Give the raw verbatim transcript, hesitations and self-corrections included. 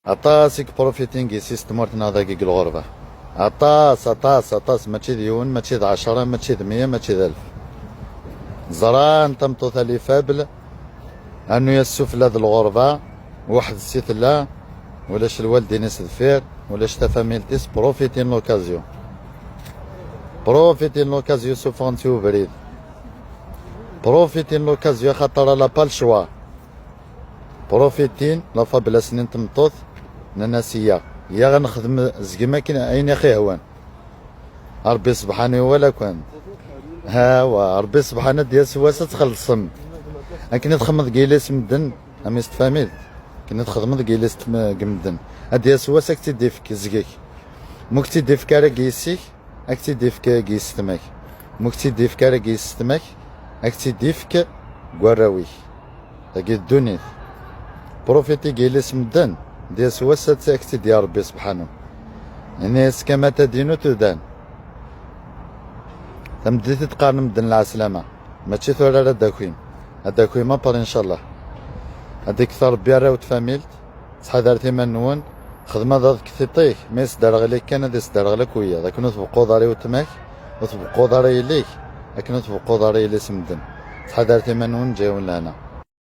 Aṭas i yeprofitin deg-s s tmurt-nneɣ dagi deg lɣerba. Aṭas, aṭas, aṭas, mačči d yiwen, mačči d ɛecṛa, mačči d meyya, mačči d alef. Ẓran tameṭṭut-a les faibles, rnu-yas sufella d lɣerba, weḥd-s i tella, ulac lwaldin-is deffir, ulac tafamilt-is, profitin l'occasion. Profitin l'occasion, suffɣen-tt i ubrid. Profitin l'occasion, xaṭer elle a pas le choix. Profitin la faiblesse-nni n tmeṭṭut, nnan-as iya, ya ɣa nexdem zgem akken ayen i ɣ-ihwan. Ṛebbi sebḥanu iwala-ken. Hawa, Ṛebbi sebḥanu ad d-yas wass ad txellṣem. Akken i txedmeḍ deg yelli-s medden, a mmi-s n tfamilt. Akken i txedmeḍ deg yelli-s n tm-, deg medden. Ad d-yas wass ad k-tt-id-ifk zgek. Ma ur k-tt-id-ifk ara deg yessi-k, ad k-tt-id-ifk deg yessetma-k. Ma ur k-tt-id-ifk ara deg yessetma-k, ad k-tt-id-ifk deg warraw-ik. Dagi d ddunit. Profiti deg yelli-s medden, ad d-yas wass ad k-tt-id-yerr Ṛebbi sebḥanu. Ini-as kama tadinu tudan. Tameddit i d-qqaren medden lɛeslama. Mačči tura ara d-akim. Ad d-akim apar incallah. Ad d-ikter Ṛebbi arraw n tfamilt. Ttḥadaret iman-nwen. Xdem ad deg tiṭ-ik, ma yesderɣel-ik kan ad yesderɣel akk wiyaḍ. Akken ur tbeqquḍ ara i weltma-k, ur tbeqquḍ ara yelli-k, akken ur tbeqquḍ ara yelli-s medden. Ttḥadaret iman-nwen, ǧǧiwen lehna.